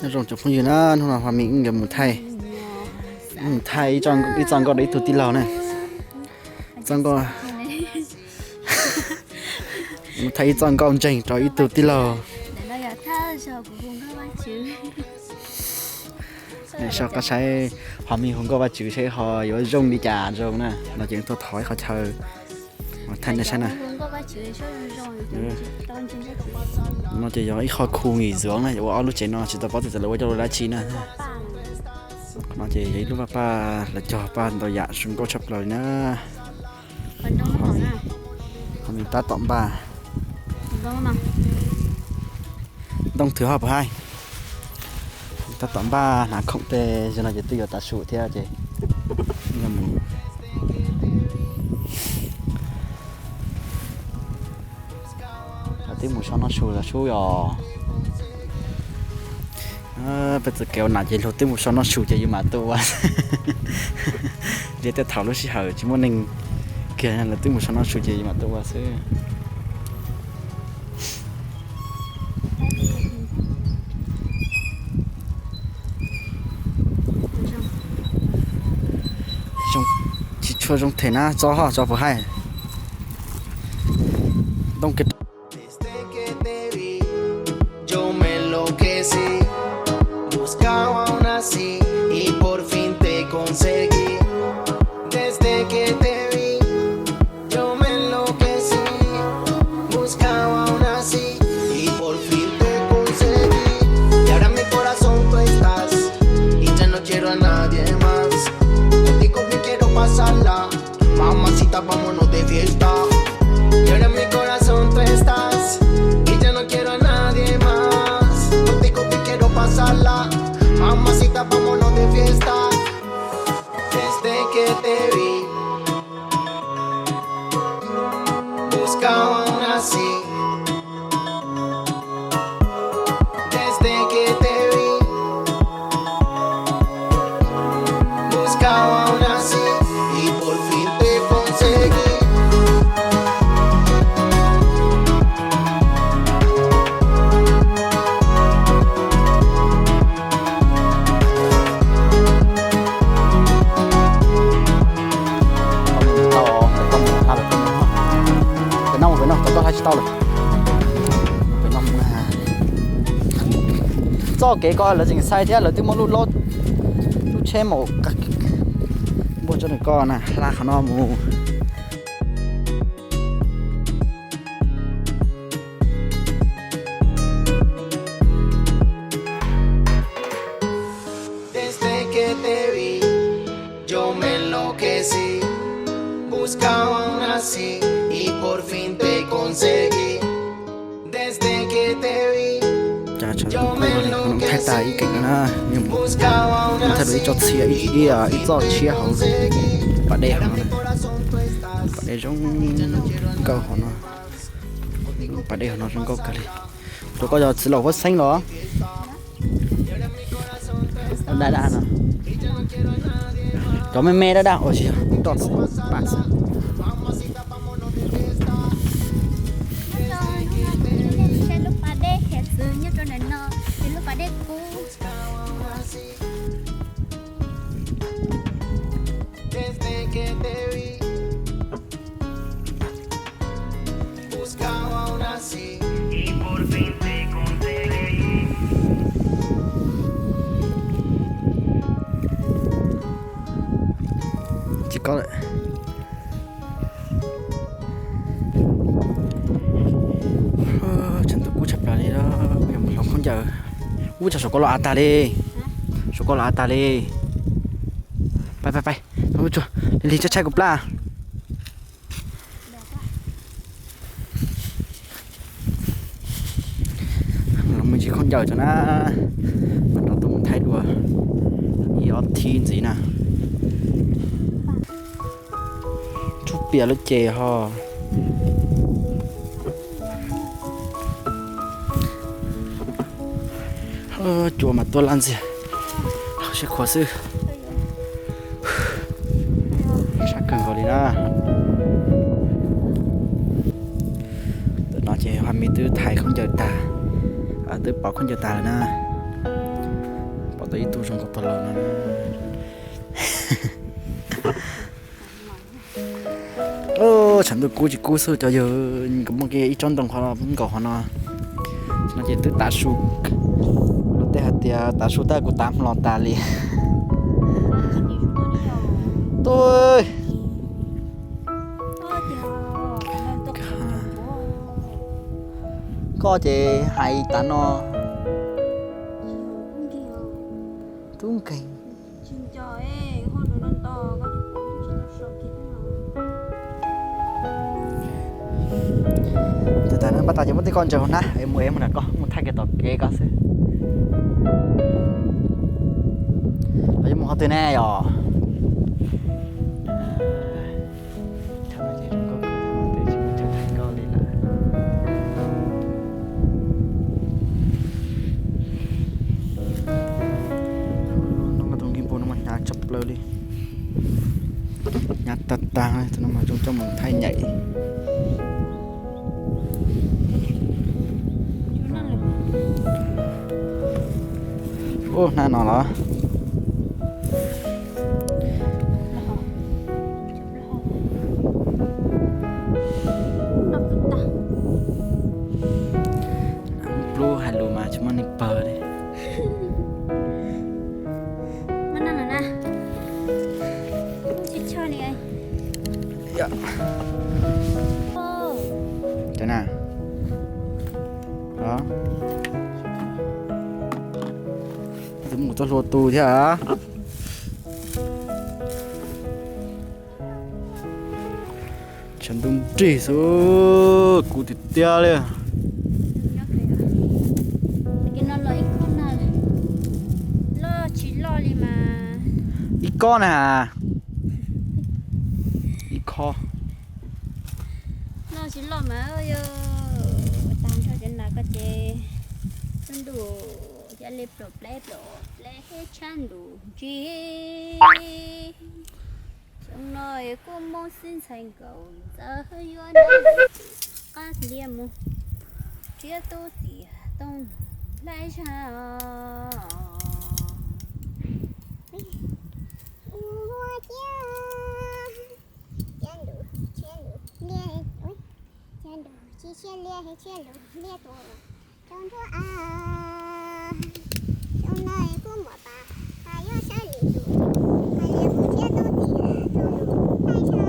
Nyob zoo cov phooj ywg na, hnub no Hua Mis nkawd mus thaij, mus thaij ib txoj nkauj rau ib tug tij laug na. Txoj nkauj, mus thaij ib txoj nkauj ntseeg rau ib tug tij laug. Nws so qab saib Hua Mis hu nkauj Vajtswv saib ho yuav zoo li cas zoo na, no ces tuaj thov ib qhov chaw thaij nej saib na. No ces yog ib qho khu nghỉ dưỡng na, ua ob lub tsev no tsis tau paub tias lawv ua coj ua dab tsi na. No ces yog ib lub vaj paj, lawv cog paj ntau yam zoo nkauj tshaj plaws li na. Hua Mis tab tom npaj ntoo thwm hos puas haib. Tab tom npaj hnav khoom tej, zaum no ces twb yuav tav su thiab ces twb mus so noj su los sub yos. Peb txoj kev ua nam ces luag twb mus so noj su ces yus mam tuaj ua. Liab tej thaum lub sij hawm tsis muaj neeg kiag, lawv twb mus so noj su ces yus mam tuaj ua xwb. Tsis tshua zoo them na, tso ho tso puas haib. Ntoo kiag. Desde que te vi, yo me enloquecí. Buscaba una así y por fin te conseguí. Desde que te vi, yo me enloquecí. Buscaba una así y por fin te conseguí. Y ahora en mi corazón tú estás y ya no quiero a nadie más. Contigo bien quiero pasarla. Mamacita, vámonos de fiesta. Y ahora en mi corazón tú estás y ya no quiero a nadie más. Contigo bien quiero pasarla. Mamacita, vámonos de fiesta. Desde que te vi, buscaba una así. Desde que te vi, buscaba una así y por fin te conseguí. Pem no, pem no, tau toj hla tsis tau lawm. Txoj kev ko lawv tseem xais thiab, lawv twb muab lub lub tsheb mus npuaj tso nws ko na, hla qhov no mus. Desde que te vi, yo me enloquecí. Buscaba una así y por fin te conseguí. Desde que te vi, yo me enloquecí. Buscaba una así y por fin te conseguí. Thaij tas ib keem no na, thaij dua ib txoj txhia, ib txoj tshiab hauv pas dej hauv no na. Pas dej zoo nkauj hauv no. Pas dej hauv no zoo nkauj kawg li. Cov koj yog txiv laus huab xeeb los? Daj daj no. Cov me me daj daj, ua tsis yog, roj xwb, pas xwb. Saib lub pas dej hiav txwv nyob rau ntawm no, ces lub pas dej kub. Tsis ko lawm. Tshav ntuj kub tshaj plaws li, kuv yuav mus hloov khaub ncaws. Ub, tsam saum ko los av tag li. Saum ko los av tag li. Pais pais pais, lig tshaib tshaib kuv plab. Los mus ntsib khaub ncaws tso na, mam rov tuaj mus thaij dua ib ob thib ntxiv na. Tshuav piam lawm ces ho. Cua mas tuaj laj ntxiag, siab khuav xwb. Sab kawg nkaus li na. Tam no ces Hua Mis twb thaiv khaub ncaws tag, twb pov khaub ncaws tag lawm na. Tau ib tug zoo nkauj pag los no. Tshav ntuj kub tsis kub xwb cov yawg, nkawd muaj kiag ib tsob ntoo qhov nkaus qhov no. No ces twb tav su, luag tej hais tias tav su tab kuv tav hmo los tas li. Tub, koj ces hais tas no. Tub nkeeg. Tab tas no pab tas ces muab tej koj ntsaws hauv hnab es mus es mus nram koj mus thaij kiag tom kev koj xwb. Los yuav mus qhov twg ne yom? Chaw no ces zoo nkauj kawg, tsis muaj chaw thaij nkauj li lawm. No mas tus nkeeg npua no mas hnyav tshaj plaws li. Hnyav tag tag, tus no mas zoo coj mus thaij nyaim. Ub, hnab no los. Plub hais lus mas tsis muaj neeg pawg li. Cov na, twb mus txoj hlua tu thiab. Tshav ntuj nrig xwb, kub tiag tiag li. Ib kob na, ib kob. Loj tsis loj mas yog tag nrho cov nas ko ces tub ntuj, yog li plaum pleb plaum pleb tshab ntuj ntsig. Xyoo no kuj Hmoob xib ntxhais nkaus ntxawm yuav nrog qab liaj mus thiab tub tiam tooj laij zag. Ua ciav, ciav ntuj, ciav ntuj liaj, ciav ntuj, ciav liaj, ciav ntuj liaj tuaj rau nruab av. Xyoo no kuj muaj pas, pas yuav sawv li tus, pas liaj mus thiab tub tiam tooj laij zag.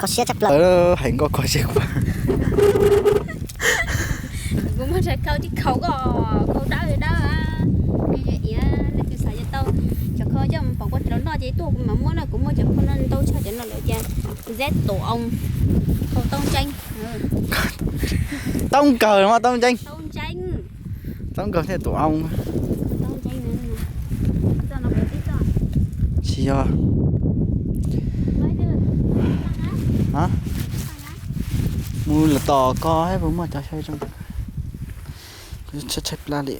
Kho siab tshaj plaws. Hais nkauj kho siab kuv. Kuv muab tshais khau tib khau koj khau dawb dawb. Leej twg xav yuav tau cov khau coj mus pom koj tsis los noj ces tuaj kuv mam muab na, kuv muaj cov khau no ntau tshaj cov no lawm ces. Zeb tus oo, khau taub ntseeb. Taub nkawg mas taub ntseeb. Taub nkawg thiaj tus oo. Tsis yog. Mus lawm tom ko puas muaj cov xyab zoo. Tshaib tshaib plab li.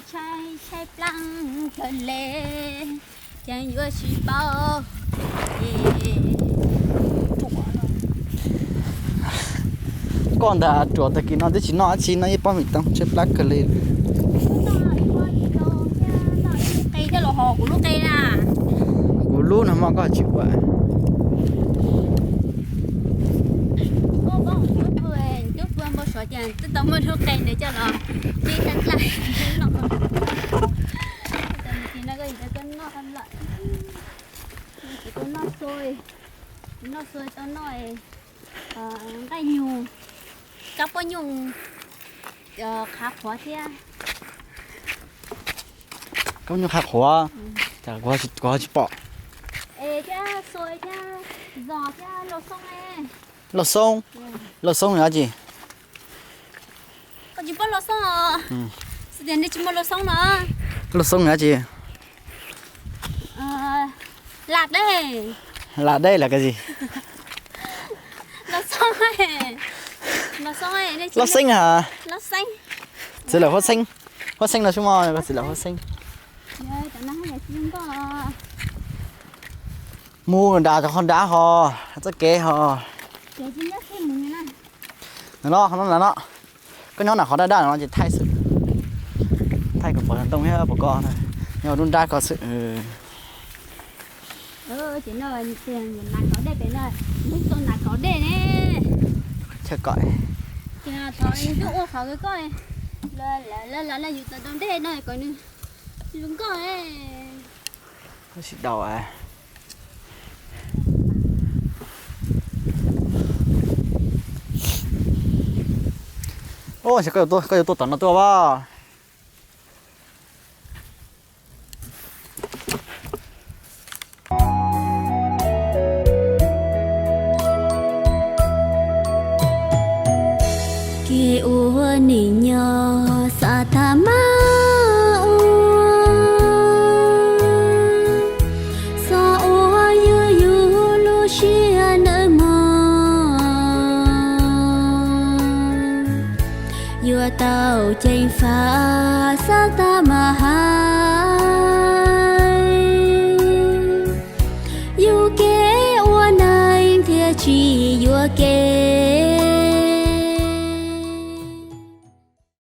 Tshaib plab kawg li, ces yuav tsis paub. Koj ntag ruam tag kis no twb tsis noj dab tsi no ib pob me tooj tshaib plab kawg li. Qe thiab los ho kuv lub qe na. Kuv lub no mas koj tsis ua. Twb pw npau suav tias twb tau muaj lub qe ntawd coj los, ib tshaib plab no. Ces no koj yuav tuaj noj lawm. Ces tau noj xui, noj xui tau noj nqaij nyug, kab pob nyuj qhav qhuav thiab. Kab pob nyuj qhav qhuav, cas kuv ho tsis pom. Es thiab xua thiab zos thiab lauj xoob ne. Lauj xoob? Lauj xoob yog dab tsi? Koj tsis paub lauj xoob os? Xwb tias nej tsis muaj lauj xoob no. Lauj xoob yog dab tsi? Lam dej. Lam dej là cái gì? Lauj xoob, lauj xoob, lauj xeeb hos? Lauj xeeb. Txwv lawm huab xeeb. Huab xeeb no xwb mog, txwv lawm huab xeeb. Mus nram cov qhov nrad hos, txoj kev hos. No, no, no, no. Koj nyob nram qhov daj daj no ces thaij xwb. Thaij kom pom ntoo thiab pom koj. Nyob lub nrab ko xwb. Ces no, nas kov dej pem no, lub tau nas kov dej ne. Chaw kom. Ces thov ntuj ua qhov koj, lawv lawv yus tau dau dej no kom nws zoo nkauj. Tab sis daus. Koj yuav tuaj tom no tuaj as? Kev ua neej nyob xav tag mas ua, xav ua yug yug lub siab nawb mog. Yuav tau ceev faj xav tag mas hais, yug kev ua neej thiaj tsis yuam kev.